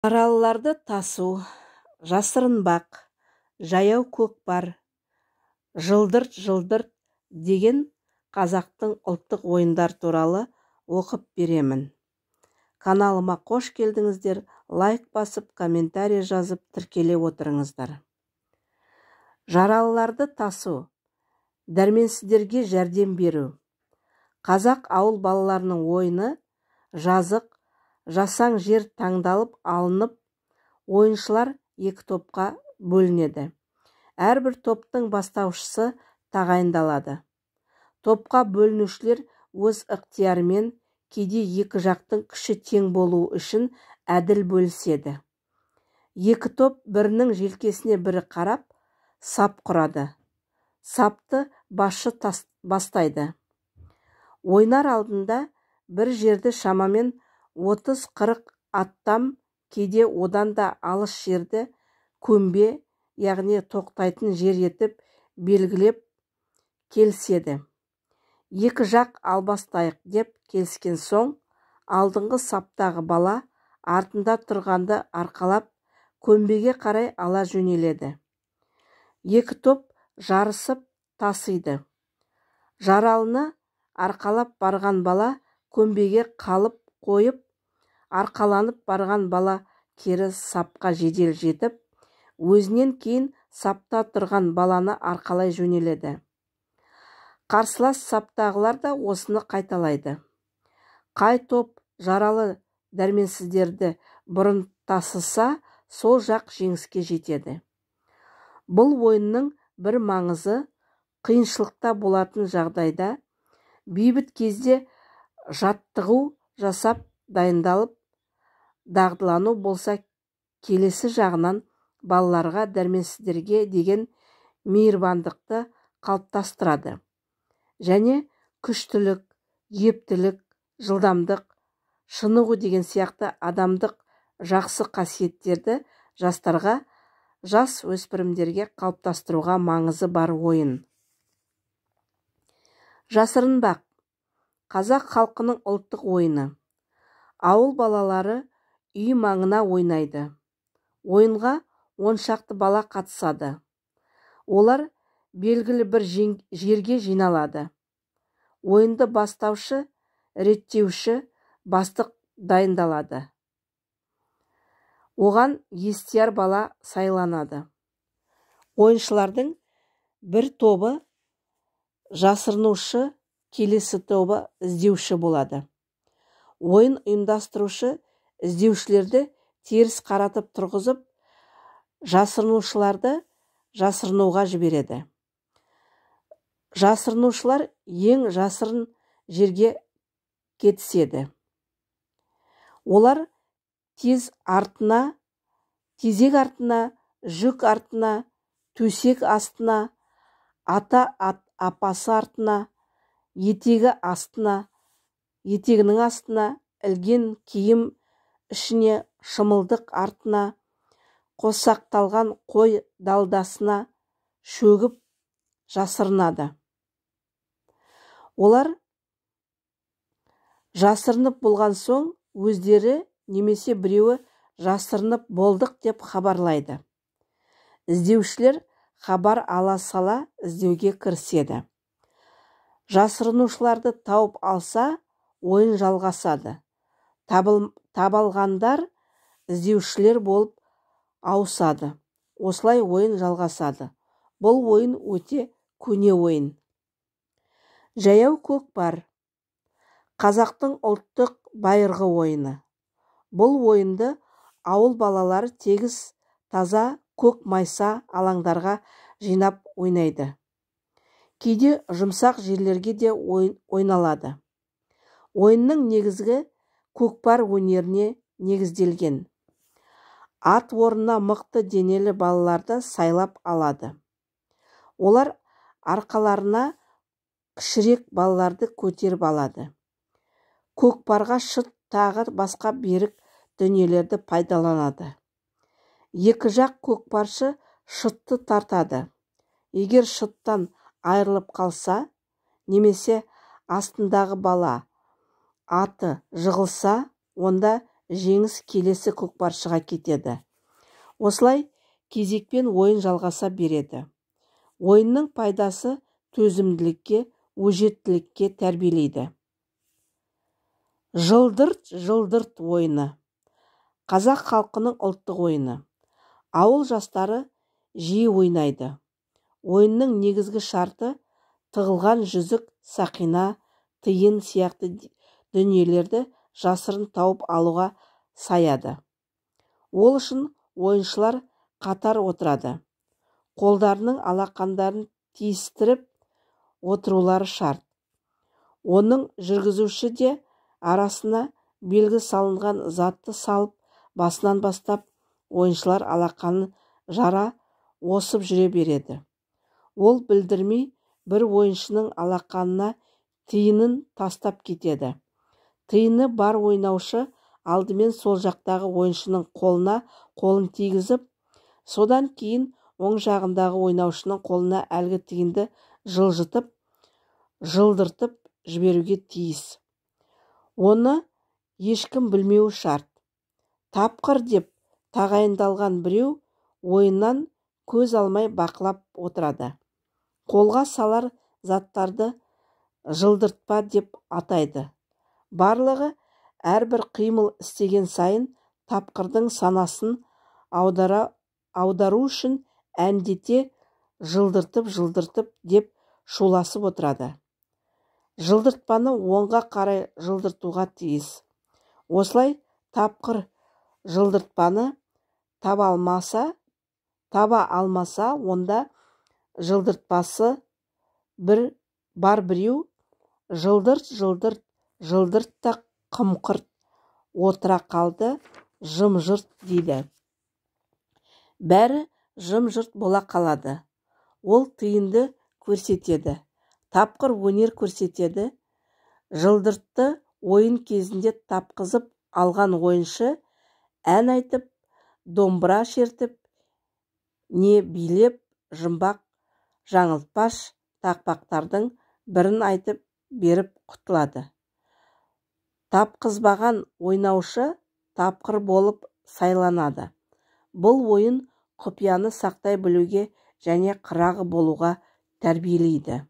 Жаралыларды тасу, жасырынбақ, жаяу көкпар, жылдырт-жылдырт деген қазақтың ұлттық ойындары туралы оқып беремін. Каналыма қош келдіңіздер, лайк басып, комментарий жазып, тіркеле отырыңыздар. Жаралыларды тасу, дәрменсіздерге жәрдем беру. Қазақ ауыл балаларының ойыны жазық, жасаң жер таңдалып алынып, ойыншылар екі топқа бөлінеді. Әрбір топтың бастаушысы тағайындалады. Топқа бөлінушілер өз ықтиярымен, кейде екі жақтың күші тең болуы үшін әділ бөліседі. Екі топ бірінің желкесіне бірі қарап, сап құрады. Сапты басшы бастайды. Ойнар алдында бір жерді шамамен 30-40 аттам, кейде одан да алыс жерді көмбе, яғни тоқтайтын жер етіп белгілеп келіседі. Екі жақ албастайық деп келіскен соң, алдыңғы саптағы бала артында тұрғанды арқалап, көмбеге қарай ала жөнеледі. Екі топ жарысып тасиды. Жаралыны арқалап барған бала көмбеге қалып қойып, арқаланып барған бала кері сапқа жедел жетіп, өзінен кейін сапта тұрған баланы арқалай жөнеледі. Қарсылас саптағылар да осыны қайталайды. Қай топ жаралы дәрменсіздерді бұрын тасыса, сол жақ жеңіске жетеді. Бұл ойынның бір маңызы қиыншылықта болатын жағдайда бейбіт кезде жаттығу жасап дайындалып дағдылану болса, келесі жағынан балаларға дәрменсіздерге деген мейірбандықты қалыптастырады. Және күштілік, ептілік, жылдамдық, шынығу деген сияқты адамдық жақсы қасиеттерді жастарға, жас өспірімдерге қалыптастыруға маңызы бар ойын. Жасырынбақ қазақ халқының ұлттық ойыны. Ауыл балалары үй маңына ойнайды. Ойынға 10 шақты бала қатысады. Олар белгілі бір жерге жиналады. Ойынды бастаушы, реттеуші, бастық дайындалады. Оған естияр бала сайланады. Ойыншылардың бір тобы жасырынушы, келесі тобы іздеуші болады. Ойын ұйымдастырушы іздеушілерді теріс қаратып тұрғызып, жасырынушыларды жасырынуға жібереді. Жасырынушылар ең жасырын жерге кетіседі. Олар тезек артына, жүк артына, төсек астына, ата апасы артына, етегінің астына, ілген киім ішіне, шымылдық артына, қосақталған қой далдасына шөгіп жасырынады. Олар жасырынып болған соң өздері немесе біреуі жасырынып болдық деп хабарлайды. Іздеушілер хабар ала сала іздеуге кіріседі. Жасырынушыларды тауып алса, ойын жалғасады. Табалғандар іздеушілер болып ауысады. Осылай ойын жалғасады. Бұл ойын өте көне ойын. Жаяу көкпар қазақтың ұлттық байырғы ойыны. Бұл ойынды ауыл балалары тегіс, таза, көк майса алаңдарға жинап ойнайды. Кейде жұмсақ жерлерге де ойналады. Ойынның негізгі көкпар өнеріне негізделген. Ат орнына мықты денелі балаларды сайлап алады. Олар арқаларына кішірек балаларды көтеріп алады. Көкпарға шыт тағы басқа берік дүниелерді пайдаланады. Екі жақ көкпаршы шытты тартады. Егер шыттан айырылып қалса, немесе астындағы бала аты жығылса, онда жеңіс келесі көкпаршыға кетеді. Осылай кезекпен ойын жалғаса береді. Ойынның пайдасы төзімділікке, өжеттілікке тәрбиелейді. Жылдырт-жылдырт ойыны. Қазақ халқының ұлттық ойыны. Ауыл жастары жиі ойнайды. Ойынның негізгі шарты тығылған жүзік, сақина, тиын сияқты дүниелерді жасырын тауып алуға саяды. Ол үшін ойыншылар қатар отырады. Қолдарының алақандарын тиістіріп отырулары шарт. Оның жүргізуші де арасына белгі салынған затты салып, басынан бастап ойыншылар алақанын жара осып жүре береді. Ол білдірмей бір ойыншының алақанына тиынын тастап кетеді. Тиыны бар ойнаушы алдымен сол жақтағы ойыншының қолына қолын тигізіп, содан кейін оң жағындағы ойнаушының қолына әлгі тиынды жылжытып, жылдыртып жіберуге тиіс. Оны ешкім білмеуі шарт. Тапқыр деп тағайындалған біреу ойыннан көз алмай бақылап отырады. Қолға салар заттарды жылдыртпа деп атайды. Барлығы әрбір қимыл істеген сайын тапқырдың санасын аудару үшін әндете жылдыртып-жылдыртып деп шуласып отырады. Жылдыртпаны оңға қарай жылдыртуға тиіс. Осылай тапқыр жылдыртпаны таба алмаса, онда жылдыртпасы бар біреу жылдырт-жылдырт, жылдырт та қымқырт, отыра қалды жым-жырт дейді. Бәрі жым-жырт бола қалады. Ол тиынды көрсетеді. Тапқыр өнер көрсетеді. Жылдыртты ойын кезінде тапқызып алған ойыншы ән айтып, домбыра шертіп, не билеп, жұмбақ, жаңылтпаш тақпақтардың бірін айтып беріп құтылады. Тапқызбаған ойнаушы тапқыр болып сайланады. Бұл ойын құпияны сақтай білуге және қырағы болуға тәрбиелейді.